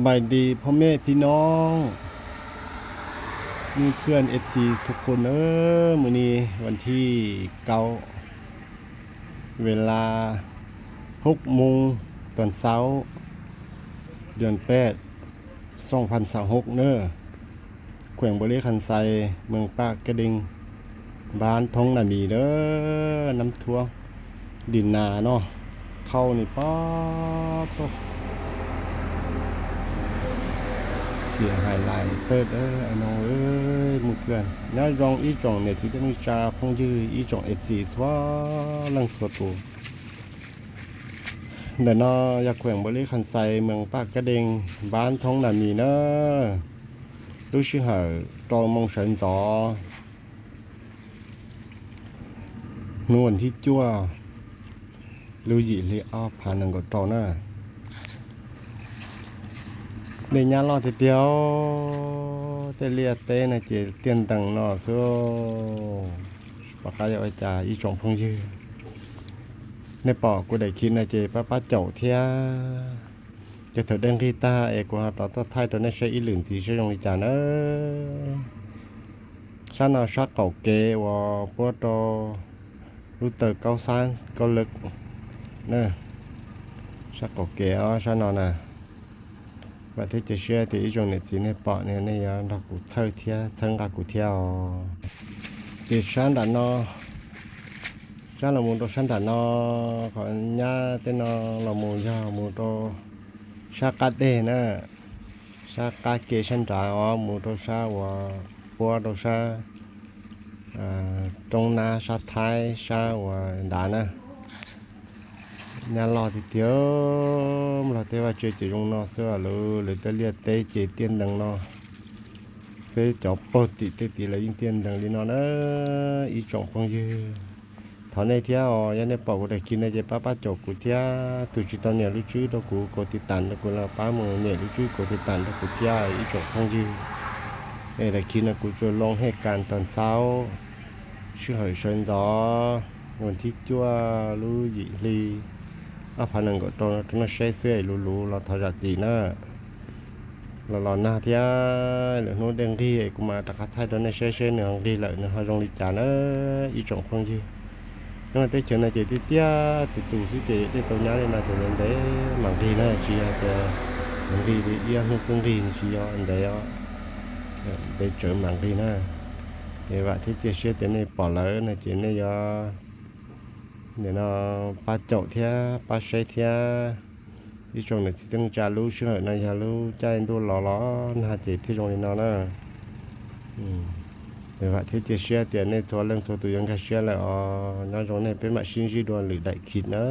บายดีพ่อแม่พี่น้อง เพื่อนๆ เอฟซี ทุกคนเอ้อ มื้อนี้วันที่เก้า เวลา หกโมง ตอนเช้า เดือนแปด สองพันสามสิบหก เนอะ แขวงบริขารไซ เมืองปากกระเด็ง บ้านท้องนาหมีเด้อ น้ำท่วม ดินนาเนาะ ข้าวนี่ป๊าดโธ่ เสียหายหลายเติบเด้อ ไอ้น้องเอ้ย เพื่อนๆ Nyob zoo ib tsoom niam txiv kwv tij neej tsa phooj ywg, ib tsoom ej txiv txhua leej txhua tus. Ntawm no yog แขวงบริขารไซ เมืองปากกระเด็ง บ้านท้องนาหมี na. Lub sij hawm rau moo sawv ntxov hnub vas thib cuaj lub yim hli ob phav nees nkaum rau na. Dej nyab loj tiag tiag, tej liaj teb no ces tiaj ntees no xwb. Pom qab yog ua cas ib tsoom phooj ywg, nej pom kuv daim khiv no ces pab pab caum thiab. Ces thaum dej nqig tag es kuv ho rov tuaj thaij rau nej saib ib lwm ntxiv saib zoo li cas na. Sab no sab qaum kev uas puab rau lub taw kaub xab kaub lawm na. Sab qaum kev os, sab no na. Vam thiab cia siab tias ib tsoom niam txiv nej pom no nej yuav nrog kuv txhawb thiab txhawb nqa kuv thiab os. Ces sab nram no, sab los mus rau sab nram no, qhov nyab tej no los mus yog mus rau sab qab deg na, sab qab kev sab nrad os, mus rau sab uas puab rau sab roob nab sab Thaib sab uas nrad na. Nyab loj tiag tiag, Nplog teb vaj tse ces zoo no xwb, lawv tej liaj teb ces tiaj ntees no. Peb cov pog tim tej tim lawv yeej tiaj ntees li no na, ib tsoom phooj ywg. Thov nej thiab os, yog nej pom kuv daim khiv no ces pab pab caum kuv thiab. Tus tsis tau nias lub tswb rau kuv, kaus tiv tam rau kuv los pab mus nias lub tswb kaus tiv tam rau kuv thiab ib tsoom phooj ywg. Es daim khiv no kuv tsuas loo hej kas tag nxaub, sij hawm sawv ntxov vas thib cuaj lub yim hli ob phav nees nkaum rau rau nej saib xwb, luv luv los thov zam txim na. Los los nag thiab, lwm hnub dej nqig kuv mam rov qab thaij rau nej saib seb nws ho nqig lawm nws ho zoo li cas na ib tsoom phooj ywg. Nyob teb chaws no ces tiaj tiaj tus tus xwb ces dej tau nyab li no ces ntev ntev mam nqig na, tsis yog tias nws nqig li ib ob hnub xwb nqig, tsis yog ntev, ntev tsawv mam nqig na. Es vam thiab cia siab tias nej pom lawm no ces nej yuav nim no pab caum thiab pab saib thiab. Ib tsoom niam txiv kwv tij neej tsa, lub sij hawm no yog lub caij ntuj los los nag ces thiaj zoo li no na. Es vam thiab cia siab tias nej txhua leej txhua tus yuav nkag siab lawm os. Nyob zoo nej, peb mam sib ntsib dua lwm daim khiv na.